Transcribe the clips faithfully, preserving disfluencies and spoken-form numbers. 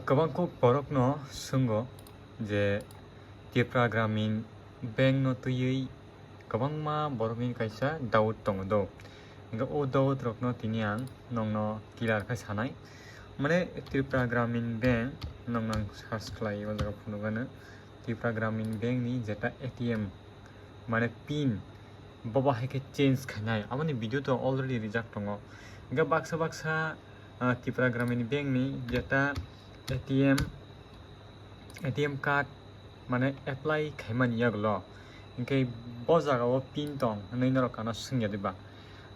Kwbang kuk borokno swngo je Tripura Gramin Bank no twiwi kwbangma borokni kaisa doubt tongo do. Hwnkhe o doubt rokno tini ang nongno clear khe sanai. Mane Tripura Gramin Bank nong nang search khlai o jaga phunukgano Tripura Gramin Bank ni jeta A T M mane pin bobo hai khe change khainai, aboni video to already rijak tongo. Hwnkhe baksa baksa, ah, Tripura Gramin Bank ni jeta A T M, A T M card mane apply khaimani yagulo, hwnkhe bo jaga o pin tong hwnwi norok ano swngya diba?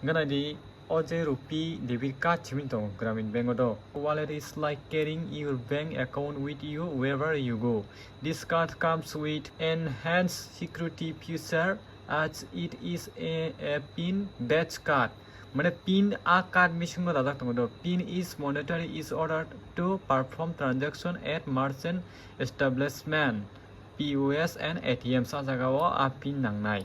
Hwnkhe naidi, o je rupee debit card simi tongo Gramin Bank o do. Wallet is like carrying your bank account with you wherever you go. This card comes with enhanced security feature as it is a, a pin based card. Mane pin a card bisingo dajak tongo do. Pin is mandatory is order to perform transaction at merchant establishment, P O S and A T M sa jaga o a pin nangnai.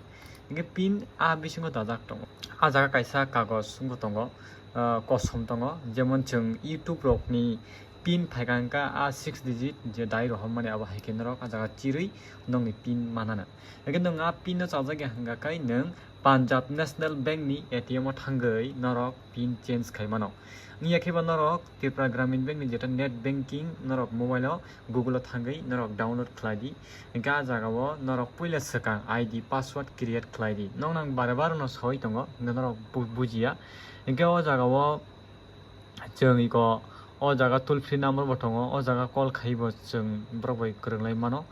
Hingke pin a bisingo dajak tongo. A jaga kaisa kagoj wngbo tongo, ah, kosom tongo. Jemon chwng YouTube rokni pin phaikha hwnkha a six digit je dai rohormani abo hai khe norok a jaga chirwi nokni pin manana. Hingke nwng a pin no chajak ya hwnkha kai nwng Punjab National Bank ni A T M o thangwi norok pin change khai mano. Wngya khe ba norok Tripura Gramin Bank ni jeta net banking norok mobile o Google o thangwi norok download khlai di. Hingke a jaga o norok puila swkang I D password create khlai di. Nong nang bare bare no soi tongo, hingke norok bu-, bujiya. Hingke o jaga o chwng iko o jaga toll free number bo tongo, o jaga call khai bo chwng borok bai kwrwng lai mano.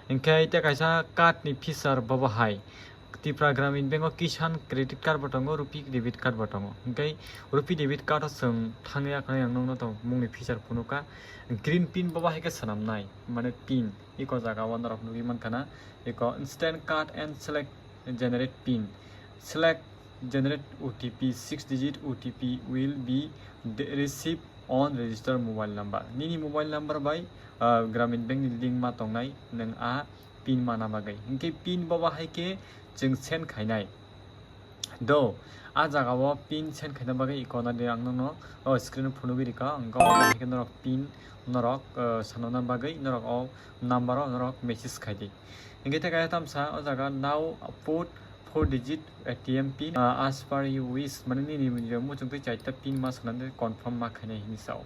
Hingke tei kaisa card ni feature bobo hai. Tripura Gramin Bank o Kisan credit card bo tongo, rupee debit card bo tongo. Hingke rupee debit card o chwng thangwi akhai ang nukno tongo, mungni feature phunukha. Green pin bobo hai khe swnamnai, mane pin. Iko jaga o norok nugwi mankha na, iko instant card and select generate pin. Select generate O T P, six digit O T P will be de-, received on registered mobile number. Nini mobile number bai, ah, Gramin Bank ni link ma tongnai, nwng a pin mana bagwi. Hingke pin bobo hai khe chwng send khainai. Do, a jaga o pin send khaina bagwi iko na de ang nokno o screen o phunugwi rikha, hingke obo hai khe norok pin norok, ah, sanana bagwi norok o number o norok message khai di. Hingke tei kaisa tamsa o jaga now put four digit A T M pin, ah, as per you wish, mane nini muchungtwi chaita pin ma sanani confirm ma khainai hinwi sao.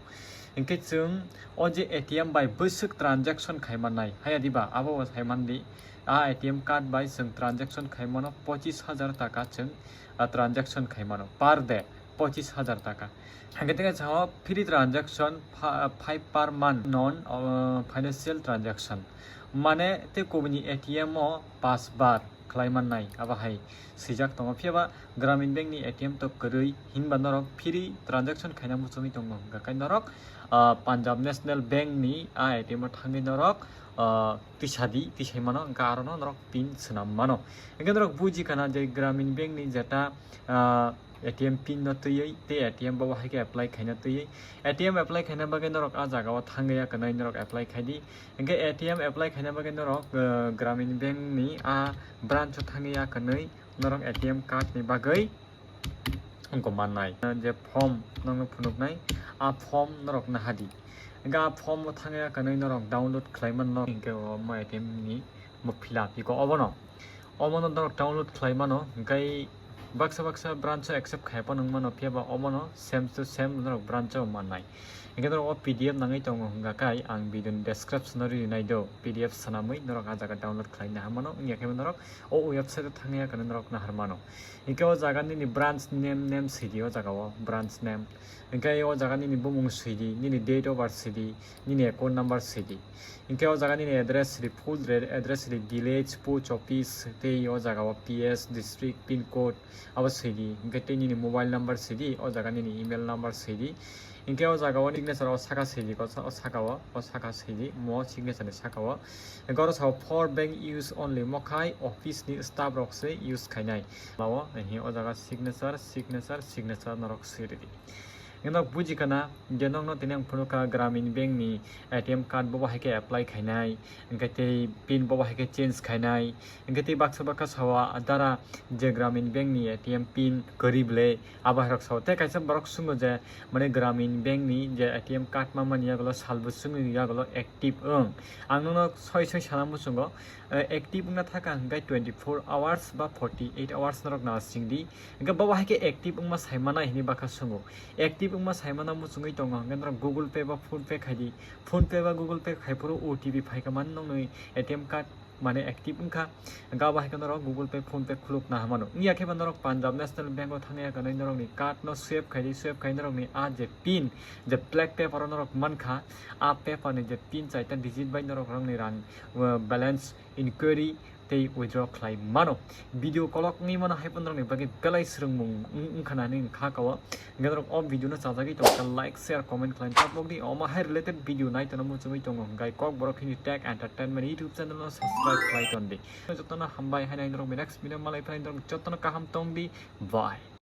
Hingke chwng o je A T M bai bwswk transaction khai mannai, haya diba? Abo bo sai mandi, a A T M card bai chwng transaction khai mano pochis hajar taka chwng, ah, transaction khai mano per day pochis hajar taka. Hingke tei sao free transaction pha-, five per month non, ah, financial transaction. Mane tei kubuni A T M o pas bar khlai mannai, abo hai swijak tongo. Phiya ba Gramin Bank ni A T M to kwrwi, hinba norok free transaction khaina muchungwi tongo, hwnkha khe norok, ah, Punjab National Bank ni a A T M o thangwi norok, ah, tisa di, tisai mano, hwnkha aro no norok pin swnam mano. Hwnkhe norok buji khana je Gramin Bank ni jeta, ah, A T M pin no twiwi tei A T M bobo hai khe apply khaina twiwi. A T M apply khaina bagwi norok a jaga o thangwi ya kwnwi norok apply khai di. Hingke A T M apply khaina bagwi norok, eh, Gramin Bank ni a branch o thangwi ya kwnwi norok A T M card ni bagwi wngkha mannai. Je form nokno phunuknai, a form norok naha di. Hingke a form o thangwi ya kwnwi norok download khlai mano, hingke omo A T M ni mo fill up iko obono. Omono norok download khlai mano, hingke baksa baksa branch o accept khai phano wng mano, phiya ba omono same to same norok branch o mannai. Hingke norok o P D F nangwi tongo hwnkha khe ang video ni description o rwi nai do, P D F swnamwi norok a jaga download khlai nahar mano, wngya khe norok o website o thangwi ya khe norok nahar mano. Hingke o jaga nini branch name, name sidi o jaga o branch name. Hingke o jaga nini bumung sidi, nini date of birth sidi, nini account number sidi. Hingke o jaga nini address sidi, full re-, address sidi, village, post office, tei o jaga o P S, district, pin code, abo sidi. Hingke tei nini mobile number sidi, o jaga nini email number sidi. Hingke o jaga o signature o saka sidi, o sa-, o saka o, o saka sidi, mo signature ni saka o. Hingke oro sao for bank use only, mo khai office ni staff rok se use khainai. Bao, ehe, o jaga signature, signature, signature norok sidi. Hingke nok buji kana je nokno tini ang phunukha Gramin Bank ni A T M card bo bahai khe apply khainai, hingke tei pin bo bahai khe change khainai, hingke tei baksa baksa sawa dara je Gramin Bank ni A T M pin kwrwi bwle abo hai rok sao. Tei kaisa borok sungo je mane Gramin Bank ni je A T M card ma mani yagulo salbo chwngni yagulo active wng. Ang nono soi soi sana muchungo, eh, active wngna thaka hingke twenty four hours ba forty eight hours norok na singdi. Hingke bo bahai khe active wngma saimana hini bakha sungo. Active wngma saimana muchungwi tongo hingke norok Google Pay ba PhonePe khaidi. PhonePe ba Google Pay khai phuru O T P phaikha mani nokni A T M card mane active wngkha. Hingke abo hai khe norok Google Pay, PhonePe khulukna hamano. Wngya khe ba norok Punjab National Bank o thangya kanwi norokni card no swipe khaidi, swipe khai norokni a je pin, je black paper o norok mankha, a paper ni je pin chaita digit bai norok rokni rang, uh, balance inquiry tei withdraw khlai mano. Video kolok wngwi mano hai phano norokni bagwi belai swrwngmung wng-, wngkha nani wngkha kao. Hingke norok o video no chajagwi tongkha like, share, comment khlai tapokdi. Omo hai related video nai tono muchungwi tongo hingke Kokborok Hindi Tech Entertainment YouTube channel no subscribe khlai tondi. Jotono hambai hai nai norok next video malai phai norok jotono kaham tongdi. Bye.